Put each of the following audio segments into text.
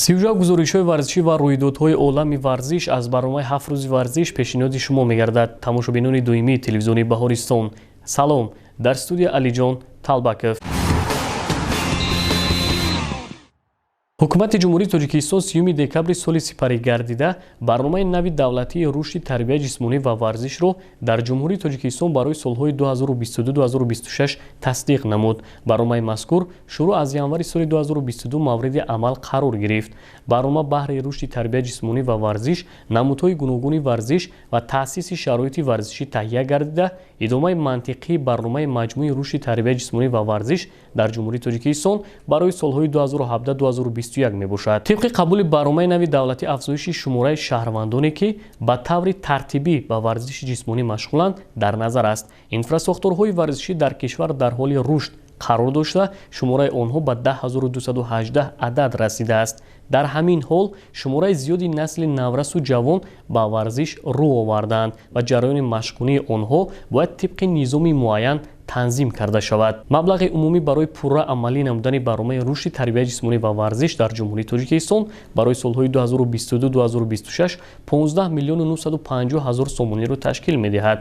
Сюжет гузоришҳои варзишӣ ва рӯйдодҳои олами варзиш аз барномаи «Ҳафт рӯзи варзиш» пешниҳоди шумо мегардад. Тамошобинони доимии телевизиони «Баҳористон», салом! Дар студия Алиҷон Талбаков. Ҳукумати Ҷумҳурии Тоҷикистон 30 декабри соли сипарӣ гардида барномаи нави давлатии рушди тарбияи ҷисмонӣ ва варзишро дар Ҷумҳурии Тоҷикистон барои солҳои 2022-2026 тасдиқ намуд. Барномаи мазкур шурӯъ аз январи соли 2022 мавриди амал қарор гирифт. Барнома баҳри рушди тарбияи ҷисмонӣ ва варзиш, намудҳои гуногуни варзиш ва таъсиси шароити варзишӣ таҳия гардида, идомаи мантиқии барномаи маҷмӯи рушди тарбияи ҷисмонӣ ва варзиш дар Ҷумҳурии Тоҷикистон барои солҳои 2017-2021 мебошад. Тибқи қабули барномаи нави давлатӣ, афзоиши шумораи шаҳрвандоне, ки ба таври тартибӣ ба варзиши ҷисмонӣ машғуланд, дар назар аст. Инфрасохторҳои варзишӣ дар кишвар дар ҳоли рушд қарор дошта, шумораи онҳо ба 10 218 адад расидааст. Дар ҳамин ҳол шумораи зиёди насли наврасу ҷавон ба варзиш рӯ овардаанд ва ҷараёни машқкунии онҳо бояд тибқи низоми муайян танзим карда шавад. Маблағи умумӣ барои пурра амалӣ намудани барномаи рушди тарбияи ҷисмонӣ ва варзиш дар Ҷумҳурии Тоҷикистон барои солҳои 2022-2026 15 миллиону 950 ҳазор сомониро ташкил медиҳад.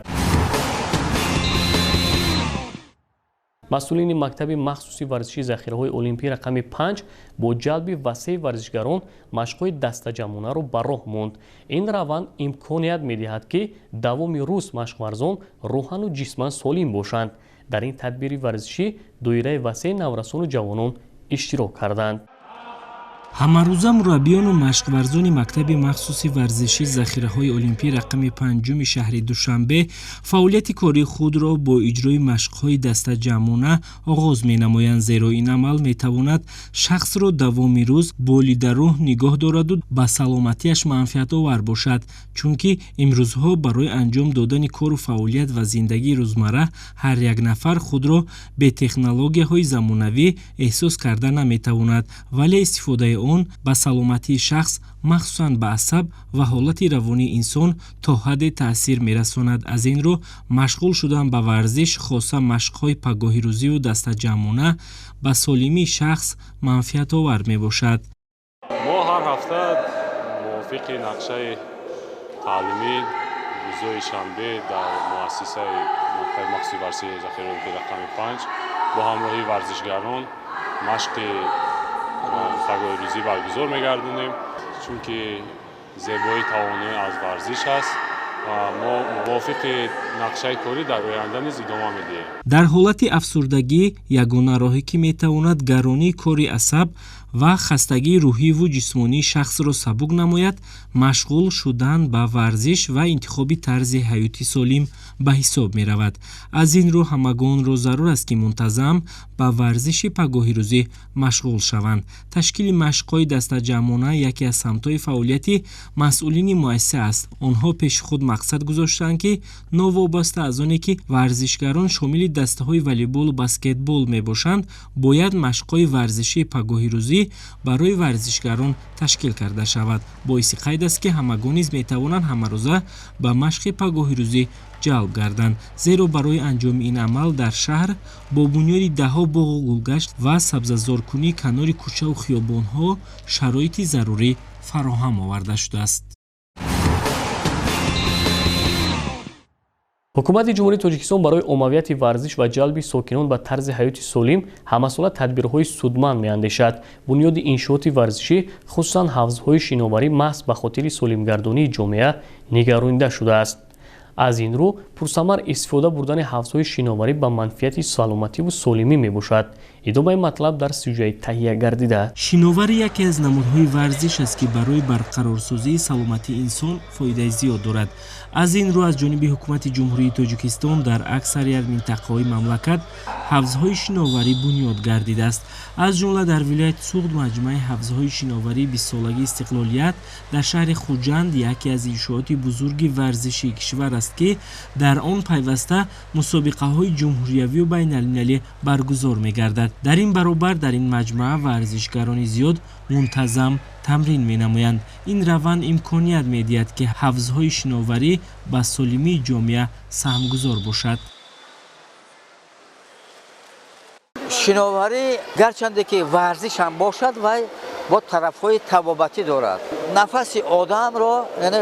Масъулини мактаби махсуси варзиши захираҳои олимпӣ рақами 5 бо ҷалби васеи варзишгарон машқҳои дастаҷамъонаро ба роҳ монд. Ин раванд имконият медиҳад, ки давоми рӯз машқварзон рӯҳану ҷисман солим бошанд. Дар ин тадбири варзишӣ доираи васеи наврасону ҷавонон иштирок карданд. Ҳамарӯза мураббиёну машқварзони мактаби махсуси варзишӣ захираҳои олимпӣ рақами панҷуми шаҳри Душанбе фаъолияти кории худро бо иҷрои машқҳои дастаҷамъона оғоз менамоянд, зеро ин амал метавонад шахсро давоми рӯз болидарӯҳ нигоҳ дораду ба саломатиаш манфиатовар бошад, чунки имрӯзҳо барои анҷом додани кору фаъолият ва зиндагии рӯзмарра ҳар як нафар худро бе технологияҳои замонавӣ эҳсос карда наметавонад, вале истифодаи он ба саломатии шахс, махсусан ба асаб ва ҳолати равонии инсон то ҳадде таъсир мерасонад. Аз ин рӯ машғул шудан ба варзиш, хоса машқҳои пагоҳирӯзиву дастаҷамъона, ба солимии шахс манфиатовар мебошад. Мо ҳар ҳафта мувофиқи нақшаи таълимӣ рӯзҳои шанбе дар муассисаи мактаби махсуси варзиши захираи олимпӣ рақами 5 бо ҳамроҳии варзишгарон машқи пагоҳирӯзӣ баргузор мегардонем, чунки зебоии тавоноӣ аз варзиш аст ва мо мувофиқи нақшаи корӣ дар оянда низ идома медиҳем. Дар ҳолати афсурдагӣ ягона роҳе, ки метавонад гаронии кори асаб ва хастагии рӯҳиву ҷисмонии шахсро сабук намояд, машғул шудан ба варзиш ва интихоби тарзи ҳаёти солим ба ҳисоб меравад. Аз ин рӯ ҳамагонро зарур аст, ки мунтазам ба варзиши пагоҳирӯзӣ машғул шаванд. Ташкили машқҳои дастаҷамъона яке аз самтҳои фаъолияти масъулини муассиса аст. Онҳо пеши худ мақсад гузоштаанд, ки новобаста аз оне ки варзишгарон шомили дастаҳои волейболу баскетбол мебошанд, бояд машқҳои варзишии пагоҳирӯзӣ барои варзишгарон ташкил карда шавад. Боиси қайд аст, ки ҳамагон низ метавонанд ҳамарӯза ба машқи пагоҳирӯзӣ ҷалб гарданд, зеро барои анҷоми ин амал дар шаҳр бо бунёди даҳҳо боғу гулгашт ва сабзазоркунии канори кӯчаву хиёбонҳо шароити зарурӣ фароҳам оварда шудааст. Ҳукумати Ҷумҳурии Тоҷикистон барои оммавияти варзиш ва ҷалби сокинон ба тарзи ҳаёти солим ҳамасола тадбирҳои судманд меандешад. Бунёди иншооти варзишӣ, хусусан ҳавзҳои шиноварӣ, маҳз ба хотири солимгардонии ҷомеа нигаронида шудааст. Аз ин рӯ пурсамар истифода бурдани ҳавзҳои шиноварӣ ба манфиати саломативу солимӣ мебошад. Идомаи матлаб дар сюжаи таҳия гардида. Шиноварӣ яке аз намудҳои варзиш аст, ки барои барқарорсозии саломатии инсон фоидаи зиёд дорад. Аз ин рӯ аз ҷониби ҳукумати Ҷумҳурии Тоҷикистон дар аксарият минтақаҳои мамлакат ҳавзҳои шиноварӣ бунёд гардидааст. Аз ҷумла дар вилояти Суғд маҷмӯаи ҳавзҳои шиноварии бистсолагии истиқлолият дар шаҳри Хуҷанд яке аз иншооти бузурги варзишии кишвар аст, ки дар он пайваста мусобиқаҳои ҷумҳуриявию байналмилалӣ баргузор мегардад. Дар ин баробар дар ин маҷмӯа варзишгарони зиёд мунтазам тамрин менамоянд. Ин раванд имконият медиҳад, ки ҳавзҳои шиноварӣ ба солимии ҷомеа саҳмгузор бошад. Шиноварӣ гарчанде ки варзиш ҳам бошад, вай Бо тарафҳои табобатӣ дорад. Нафаси одамро, яъне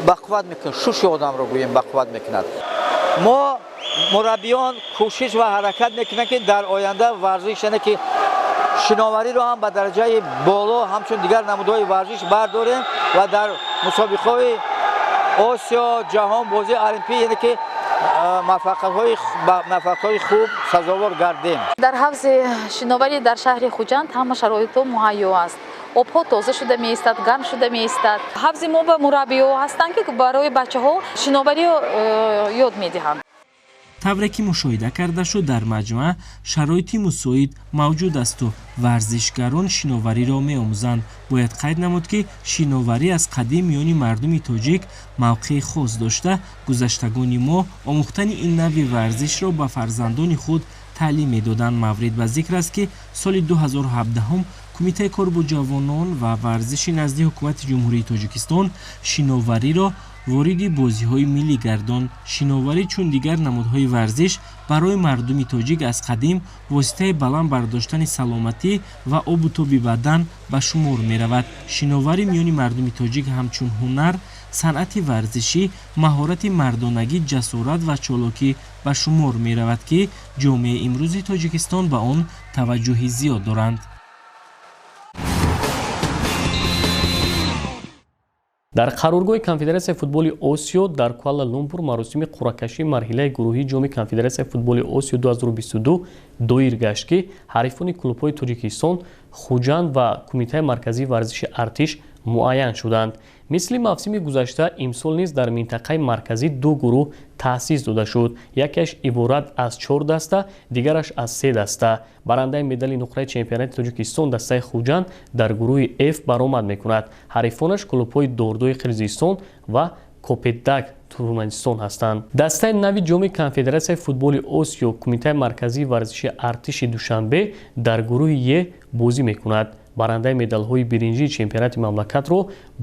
бақувват мекунад, шуши одамро гӯем бақувват мекунад. Мо мураббиён кӯшиш ва ҳаракат мекунанд, ки дар оянда варзиш, яъне ки шиновариро ҳам ба дараҷаи боло ҳамчун дигар намудҳои варзиш бардорем ва дар мусобиқаҳои Осиё, ҷаҳон, бозии Олимпӣ, яъне ки муваффақиятҳои хуб сазовор гардем. Дар ҳавзи шиноварӣ дар шаҳри Хуҷанд ҳама шароитҳо муҳайё аст. Обҳо тоза шуда меистад, гарм шуда меистад. Ҳавзи мо ба мураббиҳо ҳастанд, ки барои бачаҳо шиновариро ёд медиҳанд. Тавре ки мушоҳида карда шуд, дар маҷмӯа шароити мусоид мавҷуд асту варзишгарон шиновариро меомӯзанд. Бояд қайд намуд, ки шиноварӣ аз қадим миёни мардуми тоҷик мавқеи хос дошта, гузаштагони мо омӯхтани ин навъи варзишро ба фарзандони худ таълим медоданд. Маврид ба зикр аст, ки соли 2017 Кумитаи кор бо ҷавонон ва варзиши назди Ҳукумати Ҷумҳурии Тоҷикистон шиновариро вориди бозиҳои миллӣ гардонд. Шиноварӣ чун дигар намудҳои варзиш барои мардуми тоҷик аз қадим воситаи баланд бардоштани саломатӣ ва обу тоби бадан ба шумор меравад. Шиноварӣ миёни мардуми тоҷик ҳамчун ҳунар, санъати варзишӣ, маҳорати мардонагӣ, ҷасорат ва чолокӣ ба шумор меравад, ки ҷомеаи имрӯзи Тоҷикистон ба он таваҷҷӯҳи зиёд доранд. Дар қароргоҳи Конфедератсияи футболи Осиё дар Куала-Лумпур маросими қуръакашии марҳилаи гурӯҳии ҷоми Конфедератсияи футболи Осиё 2022 доир гашт, ки ҳарифони клубҳои Тоҷикистон, Хуҷанд ва Кумитаи марказии варзиши артиш муайян шуданд. Мисли мавсими гузашта, имсол низ дар минтақаи марказӣ ду гурӯҳ таъсис дода шуд. Якеаш иборат аз 4 даста, дигараш аз 3 даста. Барандаи медали нуқраи чемпионати Тоҷикистон дастаи Хуҷанд дар гурӯҳи F баромад мекунад. Ҳарифонаш клубҳои Дордои Қирғизистон ва Копетдаг Туркманистон ҳастанд. Дастаи нави ҷоми Конфедератсияи футболи Осиё Кумитаи марказии варзиши артиши Душанбе дар гурӯҳи Е бозӣ мекунад. Барандаи медалҳои биринҷии чемпионати мамлакатро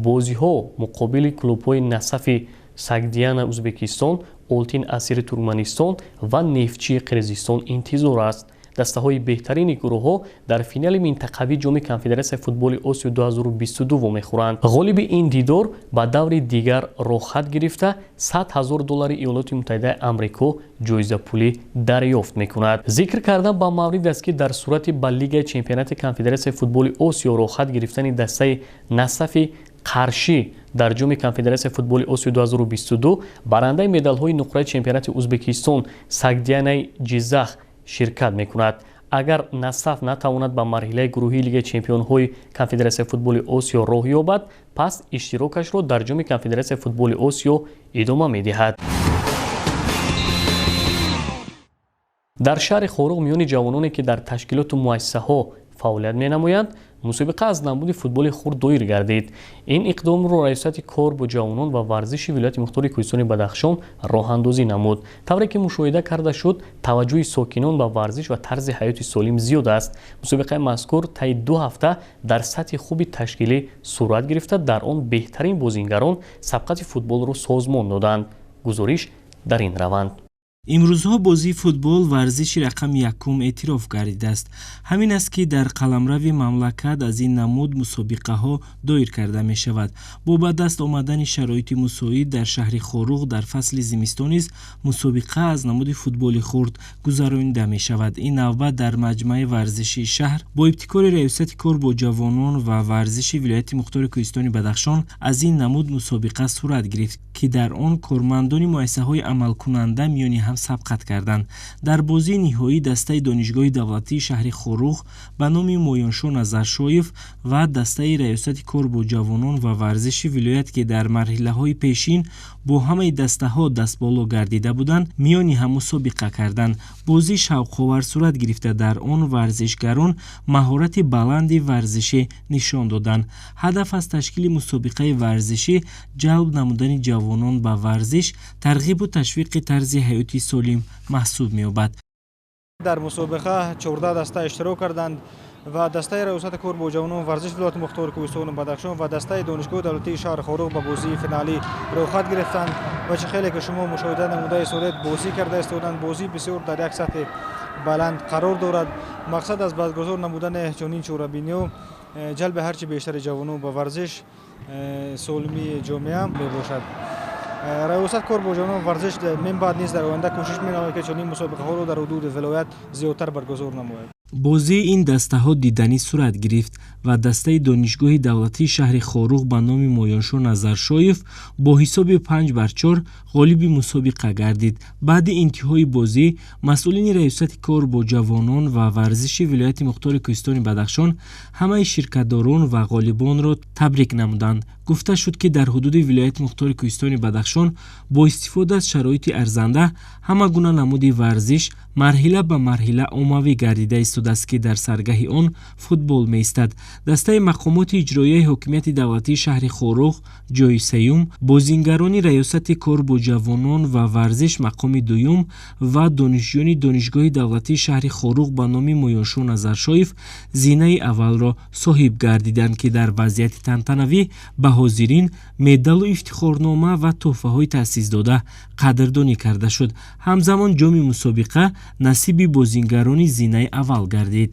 бозиҳо муқобили клубҳои Насафи Сагдиана Узбекистон, Олтин Асири Туркманистон ва Нефтчии Қирғизистон интизор аст. Дастаҳои беҳтарини гурӯҳҳо дар финали минтақавии ҷоми Конфедератсияи футболи Осиё 2022 вомехӯранд. Ғолиби ин дидор ба даври дигар роҳхат гирифта 100 000 доллари Иёлоти Муттаҳидаи Амрико ҷоизапулӣ дарёфт мекунад. Зикр кардан ба маврид аст, ки дар сурати ба Лигаи чемпионати Конфедератсияи футболи Осиё роҳхат гирифтани дастаи Насафи Қаршӣ дар ҷоми Конфедератсияи футболи Осиё 2022 барандаи медалҳои нуқраи чемпионати Узбекистон Сагдианаи Ҷиззах ширкат мекунад. Агар Насаф натавонад ба марҳилаи гурӯҳии Лигаи чемпионҳои Конфедератсияи футболи Осиё роҳ ёбад, пас иштирокашро дар ҷоми Конфедератсияи футболи Осиё идома медиҳад. Дар шаҳри Хоруғ миёни ҷавононе, ки дар ташкилоту муассисаҳо фаъолият менамоянд, мусобиқа аз намуди футболи хурд доир гардид. Ин иқдомро Раёсати кор бо ҷавонон ва варзиши вилояти мухтори Кӯҳистони Бадахшон роҳандозӣ намуд. Тавре ки мушоҳида карда шуд, таваҷҷӯҳи сокинон ба варзиш ва тарзи ҳаёти солим зиёд аст. Мусобиқаи мазкур таи 2 ҳафта дар сатҳи хуби ташкилӣ сурат гирифта, дар он беҳтарин бозингарон сабқати футболро созмон доданд. Гузориш дар ин раванд. Имрӯзҳо бозии футбол варзиши рақами якум эътироф гардидааст. Ҳамин аст, ки дар қаламрави мамлакат аз ин намуд мусобиқаҳо доир карда мешавад. Бо ба даст омадани шароити мусоид дар шаҳри Хоруғ дар фасли зимистон низ мусобиқа аз намуди футболи хурд гузаронида мешавад. Ин навбат дар маҷмӯаи варзишии шаҳр бо ибтикори Раёсати кор бо ҷавонон ва варзиши вилояти мухтори Кӯҳистони Бадахшон аз ин намуд мусобиқа сурат гирифт, ки дар он кормандони муассисаҳои амалкунанда миёни ҳам сабқат карданд. Дар бозии ниҳоӣ дастаи Донишгоҳи давлатии шаҳри Хоруғ ба номи Моёншо Назаршоев ва дастаи Раёсати кор бо ҷавонон ва варзиши вилоят, ки дар марҳилаҳои пешин бо ҳамаи дастаҳо дастболо гардида буданд, миёни ҳам мусобиқа карданд. Бозӣ шавқовар сурат гирифта, дар он варзишгарон маҳорати баланди варзишӣ нишон доданд. Ҳадаф аз ташкили мусобиқаи варзишӣ ҷалб намудани ҷавонон ба варзиш, тарғибу ташвиқи тарзи ҳаёти солим маҳсуб меёбад. Дар мусобиқа 14 даста иштирок карданд ва дастаи Раёсати кор бо ҷавонон варзиш вилояти мухтори Кӯҳистону Бадахшон ва дастаи Донишгоҳи давлатии шаҳри Хоруғ ба бозии финалӣ роҳхат гирифтанд ва чӣ хеле ки шумо мушоҳида намуда истодед, бозӣ карда истоданд. Бозӣ бисёр дар як сатҳи баланд қарор дорад. Мақсад аз баргузор намудани чунин чорабиниҳо ҷалби ҳарчи бештари ҷавонон ба варзиш, солимии ҷомеа мебошад. Раёсат кор бо ҷавонон варзиш мин баъд низ дар оянда кӯшиш менамояд, ки чунин мусобиқаҳоро дар ҳудуди вилоят зиёдтар баргузор намояд. Бозии ин дастаҳо диданӣ сурат гирифт ва дастаи Донишгоҳи давлатии шаҳри Хоруғ ба номи Моёншо Назаршоев бо ҳисоби 5-4 ғолиби мусобиқа гардид. Баъди интиҳои бозӣ масъулини Раёсати кор бо ҷавонон ва варзиши вилояти мухтори Кӯҳистони Бадахшон ҳамаи ширкатдорон ва ғолибонро табрик намуданд. Гуфта шуд, ки дар ҳудуди вилояти мухтори Кӯҳистони Бадахшон бо истифода аз шароити арзанда ҳама гуна намуди варзиш марҳила ба марҳила оммавӣ гардида истодааст, ки дар саргаҳи он футбол меистад. Дастаи мақомоти иҷроияи ҳокимияти давлатии шаҳри Хоруғ ҷойи сеюм, бозингарони Раёсати кор бо ҷавонон ва варзиш мақоми дуюм ва донишҷӯёни Донишгоҳи давлатии шаҳри Хоруғ ба номи Моёншо Назаршоев зинаи аввалро соҳиб гардиданд, ки дар вазъияти тантанавӣ ба ҳозирин медалу ифтихорнома ва тӯҳфаҳои таъсисдода қадрдонӣ карда шуд. Ҳамзамон ҷоми мусобиқа насиби бозингарони зинаи аввал гардид.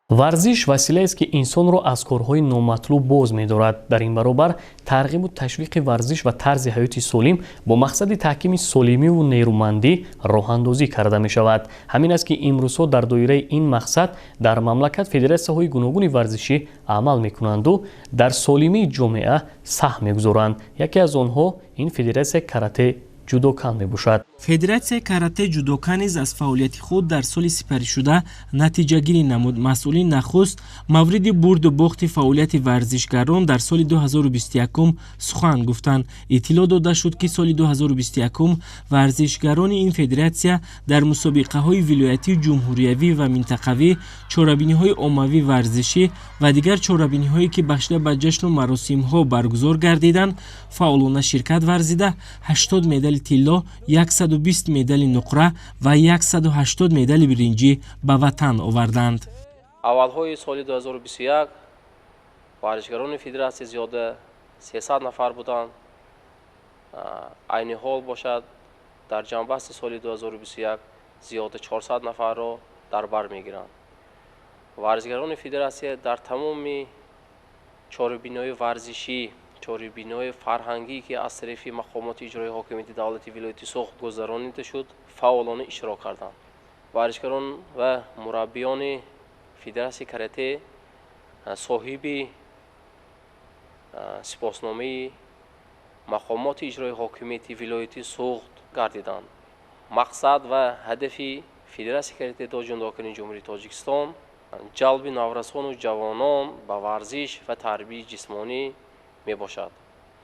Варзиш василаест, ки инсонро аз корҳои номатлуб боз медорад. Дар ин баробар тарғибу ташвиқи варзиш ва тарзи ҳаёти солим бо мақсади таҳкими солимиву нерӯмандӣ роҳандозӣ карда мешавад. Ҳамин аст, ки имрӯзҳо дар доираи ин мақсад дар мамлакат федератсияҳои гуногуни варзишӣ амал мекунанду дар солимии ҷомеа саҳм мегузоранд. Яке аз онҳо ин федератсияи карате ҷудокан мебошад. Федератсияи карате ҷудокан низ аз фаъолияти худ дар соли сипаришуда натиҷагирӣ намуд. Масъулин нахуст мавриди бурду бохти фаъолияти варзишгарон дар соли 2021 сухан гуфтанд. Иттилоъ дода шуд, ки соли 2021 варзишгарони ин федератсия дар мусобиқаҳои вилоятӣ, ҷумҳуриявӣ ва минтақавӣ, чорабиниҳои оммавӣ варзишӣ ва дигар чорабиниҳое, ки бахшида ба ҷашну маросимҳо баргузор гардиданд, фаъолона ширкат варзида, 80 медали тилло, 120 медали нуқра ва 180 медали биринҷӣ ба ватан оварданд. Аввалҳои соли 2021 варзишгарони федератсия зиёда 300 нафар буданд. Айни ҳол бошад, дар ҷанбасти соли 2021 зиёда 400 нафарро дар бар мегиранд. Варзишгарони федератсия дар тамоми чорабиниҳои варзишӣ, чорабиниҳои фарҳангӣ, ки аз тарафи мақомоти иҷроии ҳокимияти давлати вилояти Суғд гузаронида шуд, фаъолона иштирок карданд. Варзишгарон ва мураббиёни федератсияи карате соҳиби сипосномаи мақомоти иҷроии ҳокимияти вилояти Суғд гардиданд. Мақсад ва ҳадафи федератсияи карате до ҷундокани Ҷумҳурии Тоҷикистон ҷалби наврасону ҷавонон ба варзиш ва тарбияи ҷисмонӣ мебошад.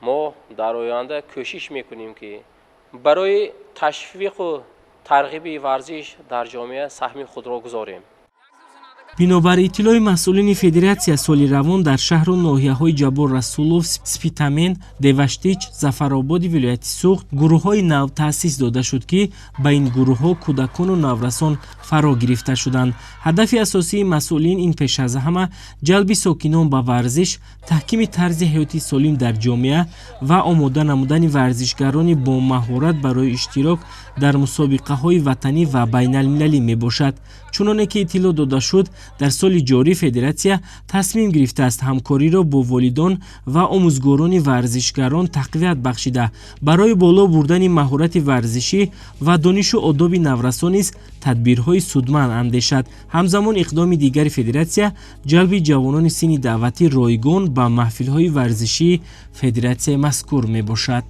Мо дар оянда кӯшиш мекунем, ки барои ташвиқу тарғиби варзиш дар ҷомеа саҳми худро гузорем. Бинобар иттилои масъулини федератсия, соли равон дар шаҳру ноҳияҳои Ҷаббор Расулов, Спитамен, Деваштич, Зафарободи вилояти Суғд гурӯҳҳои нав таъсис дода шуд, ки ба ин гурӯҳҳо кӯдакону наврасон фаро гирифта шуданд. Ҳадафи асосии масъулин ин пеш аз ҳама ҷалби сокинон ба варзиш, таҳкими тарзи ҳаёти солим дар ҷомеа ва омода намудани варзишгарони бомаҳорат барои иштирок дар мусобиқаҳои ватанӣ ва байналмилалӣ мебошад. Чуноне ки иттилоъ дода шуд, дар соли ҷорӣ федератсия тасмим гирифтааст ҳамкориро бо волидон ва омӯзгорони варзишгарон тақвият бахшида, барои боло бурдани маҳорати варзишӣ ва донишу одоби наврасон низ тадбирҳои судманд андешад. Ҳамзамон иқдоми дигари федератсия ҷалби ҷавонони синни даъватӣ ройгон ба маҳфилҳои варзишии федератсияи мазкур мебошад.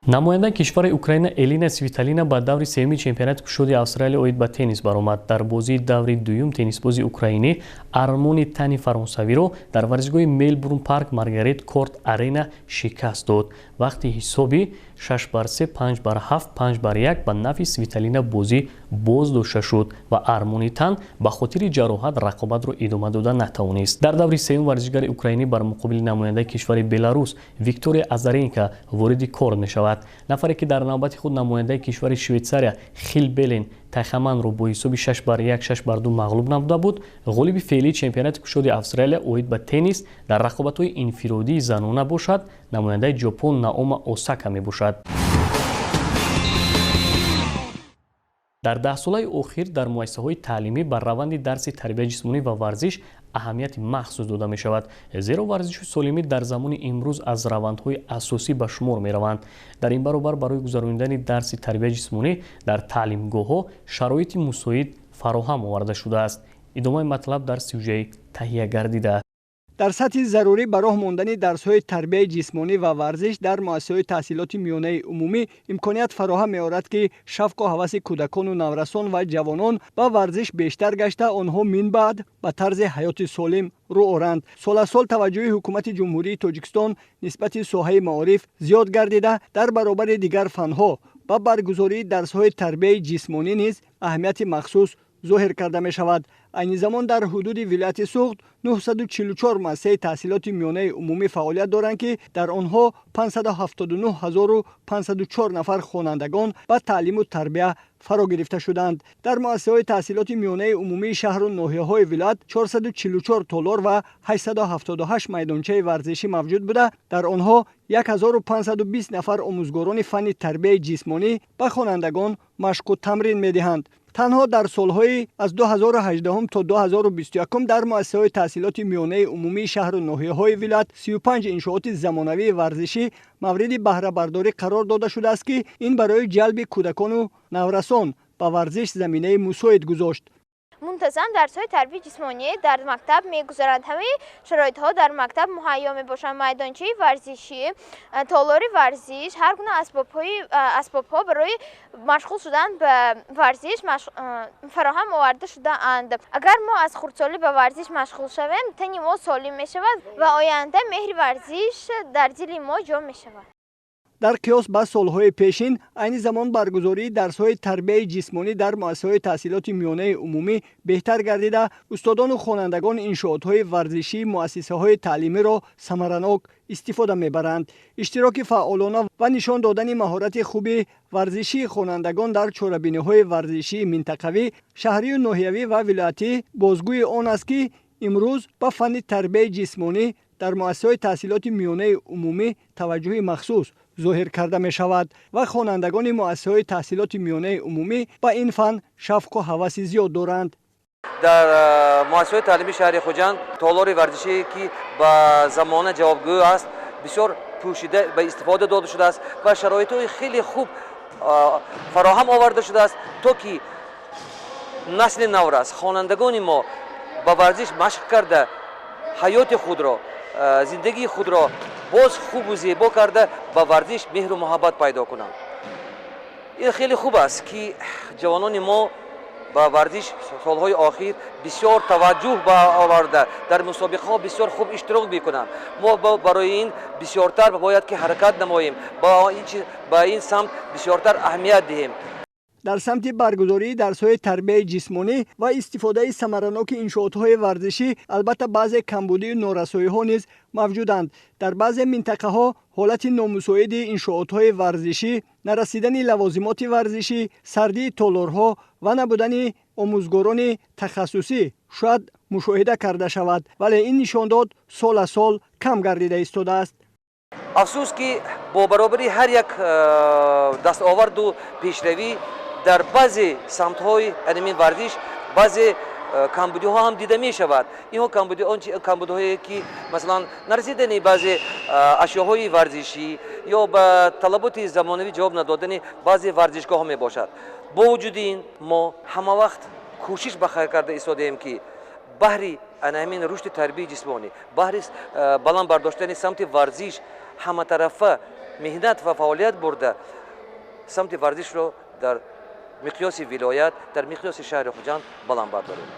Намояндаи кишвари Украина Элина Свиталина ба даври сеюми чемпионати кушоди Австралия оид ба теннис баромад. Дар бозии даври дуюм теннисбози украинӣ Армони Тани фаронсавиро дар варзишгоҳи Мелбурн Парк Маргарет Корт Арена шикаст дод. Вақти ҳисоби 6-3, 5-7, 5-1 ба нафъи Свиталина бозӣ боз дошта шуд ва Армони Тан ба хотири ҷароҳат рақобатро идома дода натавонист. Дар даври сеюм варзишгари украинӣ бар муқобили намояндаи кишвари Беларус Виктория Азаренко вориди кор мешавад. Нафаре ки дар навбати худ намояндаи кишвари Швейтсария Хил Белен Тайхаманро бо ҳисоби 6-1, 6-2 мағлуб намуда буд. Ғолиби феълии чемпионати кушоди Австралия оид ба теннис дар рақобатҳои инфиродии занона бошад, намояндаи Ҷопон Наома Осака мебошад. Дар даҳсолаи охир дар муассисаҳои таълимӣ бар раванди дарси тарбияи ҷисмонӣ ва варзиш аҳамияти махсус дода мешавад, зеро варзиши солимӣ дар замони имрӯз аз равандҳои асосӣ ба шумор мераванд. Дар ин баробар барои гузаронидани дарси тарбияи ҷисмонӣ дар таълимгоҳҳо шароити мусоид фароҳам оварда шудааст. Идомаи матлаб дар сюжаи таҳия гардида. Дар сатҳи зарурӣ ба роҳ мондани дарсҳои тарбияи ҷисмонӣ ва варзиш дар муассисаҳои таҳсилоти миёнаи умумӣ имконият фароҳам меорад, ки шавқу ҳаваси кӯдакону наврасон ва ҷавонон ба варзиш бештар гашта, онҳо минбаъд ба тарзи ҳаёти солим рӯ оранд. Сол аз сол таваҷҷӯҳи ҳукумати Ҷумҳурии Тоҷикистон нисбати соҳаи маориф зиёд гардида, дар баробари дигар фанҳо ба баргузории дарсҳои тарбияи ҷисмонӣ низ аҳамияти махсус зоҳир карда мешавад. Айни замон дар ҳудуди вилояти Суғд 944 муассисаи таҳсилоти миёнаи умумӣ фаъолият доранд, ки дар онҳо 579504 нафар хонандагон ба таълиму тарбия фаро гирифта шуданд. Дар муассисаҳои таҳсилоти миёнаи умумии шаҳру ноҳияҳои вилоят 444 толор ва 878 майдончаи варзишӣ мавҷуд буда, дар онҳо 1520 нафар омӯзгорони фанни тарбияи ҷисмонӣ ба хонандагон машқу тамрин медиҳанд. Танҳо дар солҳои аз 2018 то 2021 дар муассисаҳои таҳсилоти миёнаи умумии шаҳру ноҳияҳои вилоят 35 иншооти замонавии варзишӣ мавриди баҳрабардорӣ қарор дода шудааст, ки ин барои ҷалби кӯдакону наврасон ба варзиш заминаи мусоид гузошт. Мунтазам дарсҳои тарбияи ҷисмонӣ дар мактаб мегузаранд. Ҳамаи шароитҳо дар мактаб муҳайё мебошанд: майдончаи варзишӣ, толори варзиш, ҳар гуна асбобҳо барои машғул шудан ба варзиш фароҳам оварда шудаанд. Агар мо аз хурдсолӣ ба варзиш машғул шавем, тани мо солим мешавад ва оянда меҳри варзиш дар дили мо ҷо мешавад. Дар қиёс ба солҳои пешин, айни замон баргузории дарсҳои тарбияи ҷисмонӣ дар муассисаҳои таҳсилоти миёнаи умумӣ беҳтар гардида, устодону хонандагон иншоотҳои варзишии муассисаҳои таълимиро самаранок истифода мебаранд. Иштироки фаъолона ва нишон додани маҳорати хуби варзишии хонандагон дар чорабиниҳои варзишии минтақавӣ, шаҳрию ноҳиявӣ ва вилоятӣ бозгӯи он аст, ки имрӯз ба фанни тарбияи ҷисмонӣ дар муассисаҳои таҳсилоти миёнаи умумӣ таваҷҷӯҳи махсус зоҳир карда мешавад ва хонандагони муассисаҳои таҳсилоти миёнаи умумӣ ба ин фан шавқу ҳаваси зиёд доранд. Дар муассисаҳои таълимии шаҳри Хуҷанд толори варзишие, ки ба замона ҷавобгӯ аст, бисёр пӯшида ба истифода дода шудааст ва шароитҳои хеле хуб фароҳам оварда шудааст, то ки насли наврас, хонандагони мо ба варзиш машқ карда, ҳаёти худро, зиндагии худро боз хубу зебо карда, ба варзиш меҳру муҳаббат пайдо кунанд. Ин хеле хуб аст, ки ҷавонони мо ба варзиш солҳои охир бисёр таваҷҷӯҳ оварда, дар мусобиқаҳо бисёр хуб иштирок мекунанд. Мо барои ин бисёртар бояд ки ҳаракат намоем, ба ин самт бисёртар аҳамият диҳем. Дар самти баргузории дарсҳои тарбияи ҷисмонӣ ва истифодаи самараноки иншоотҳои варзишӣ албатта баъзе камбудию норасоиҳо низ мавҷуданд. Дар баъзе минтақаҳо ҳолати номусоиди иншоотҳои варзишӣ, нарасидани лавозимоти варзишӣ, сардии толорҳо ва набудани омӯзгорони тахассусӣ шояд мушоҳида карда шавад, вале ин нишондод сол аз сол кам гардида истодааст. Афсӯс, ки бо баробари ҳар як дастоварду пешравӣ дар баъзе самтҳои ҳамин варзиш баъзе камбудиҳо ҳам дида мешавад. Инҳо камбудиҳое, ки масалан нарасидани баъзе ашёҳои варзишӣ ё ба талаботи замонавӣ ҷавоб надодани баъзе варзишгоҳҳо мебошад. Бо вуҷуди ин мо ҳама вақт кӯшиш ба хайр карда истодаем, ки баҳри ана ҳамин рушди тарбияи ҷисмонӣ, баҳри баланд бардоштани самти варзиш ҳаматарафа меҳнат ва фаъолият бурда, самти варзишро дар миқёси вилоят, дар миқёси шаҳри Хуҷанд баланд бардорем.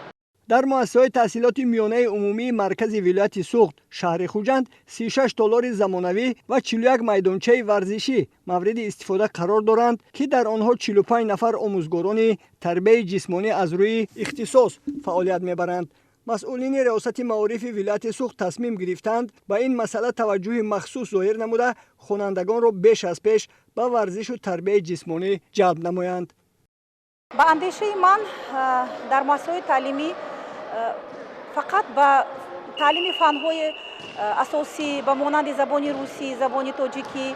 Дар муассисаҳои таҳсилоти миёнаи умумии маркази вилояти Суғд, шаҳри Хуҷанд 36 толори замонавӣ ва 41 майдончаи варзишӣ мавриди истифода қарор доранд, ки дар онҳо 45 нафар омӯзгорони тарбияи ҷисмонӣ аз рӯи ихтисос фаъолият мебаранд. Масъулини Раёсати маорифи вилояти Суғд тасмим гирифтанд ба ин масъала таваҷҷӯҳи махсус зоҳир намуда, хонандагонро беш аз пеш ба варзишу тарбияи ҷисмонӣ ҷалб намоянд. Ба андешаи ман, дар муассисаҳои таълимӣ фақат ба таълими фанҳои асосӣ ба монанди забони русӣ, забони тоҷикӣ,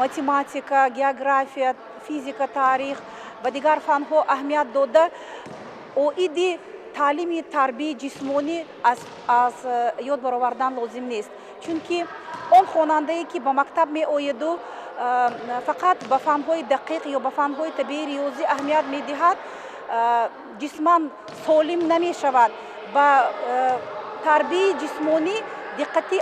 математика, география, физика, таърих ва дигар фанҳо аҳамият дода, оиди таълими тарбияи ҷисмонӣ аз ёд баровардан лозим нест, чунки он хонандае, ки ба мактаб меояду фақат ба фанҳои дақиқ ё ба фанҳои табиии риёзӣ аҳамият медиҳад, ҷисман солим намешавад. Ба тарбияи ҷисмонӣ диққати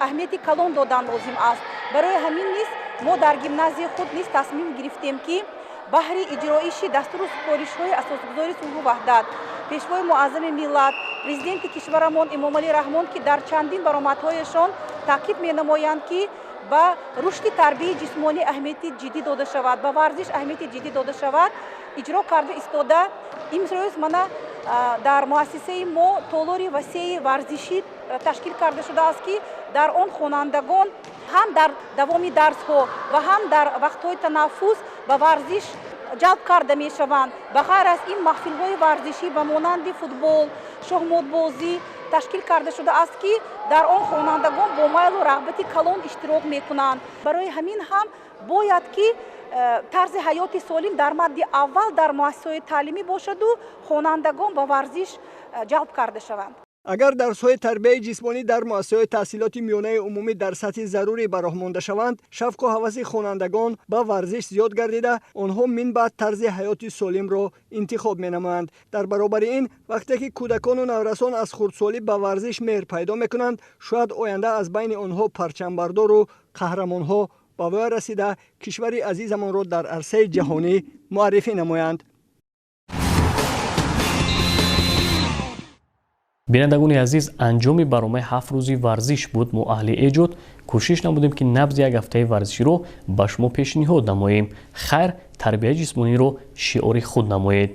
аҳамияти калон додан лозим аст. Барои ҳамин низ мо дар гимназияи худ низ тасмим гирифтем, ки баҳри иҷроиши дастуру супоришҳои Асосгузори сулҳу ваҳдат, Пешвои муаззами миллат, Президенти кишварамон Эмомалӣ Раҳмон, ки дар чандин баромадҳояшон таъкид менамоянд, ки ба рушди тарбияи ҷисмонӣ аҳамияти ҷиддӣ дода шавад, ба варзиш аҳамияти ҷиддӣ дода шавад, иҷро карда истода. Имрӯз мана дар муассисаи мо толори васеи варзишӣ ташкил карда шудааст, ки дар он хонандагон ҳам дар давоми дарсҳо ва ҳам дар вақтҳои танаффус ба варзиш ҷалб карда мешаванд. Ба ғайр аз ин, маҳфилҳои варзишӣ ба монанди футбол, шоҳмотбозӣ ташкил карда шудааст, ки дар он хонандагон бо майлу рағбати калон иштирок мекунанд. Барои ҳамин ҳам бояд, ки тарзи ҳаёти солим дар мадди аввал дар муассисаҳои таълимӣ бошаду хонандагон ба варзиш ҷалб карда шаванд. Агар дарсҳои тарбияи ҷисмонӣ дар муассисаҳои таҳсилоти миёнаи умумӣ дар сатҳи зарурӣ ба роҳ монда шаванд, шавқу ҳаваси хонандагон ба варзиш зиёд гардида, онҳо минбаъд тарзи ҳаёти солимро интихоб менамоянд. Дар баробари ин, вақте ки кӯдакону наврасон аз хурдсолӣ ба варзиш меҳр пайдо мекунанд, шояд оянда аз байни онҳо парчамбардору қаҳрамонҳо ба воя расида, кишвари азизамонро дар арсаи ҷаҳонӣ муаррифӣ намоянд. Бинандагони азиз, анҷоми барномаи 7 рӯзи варзиш буд. Мо, аҳли эҷод, кӯшиш намудем, ки набзи як ҳафтаи варзиширо ба шумо пешниҳод намоем. Хайр, тарбияи ҷисмониро шиори худ намоед.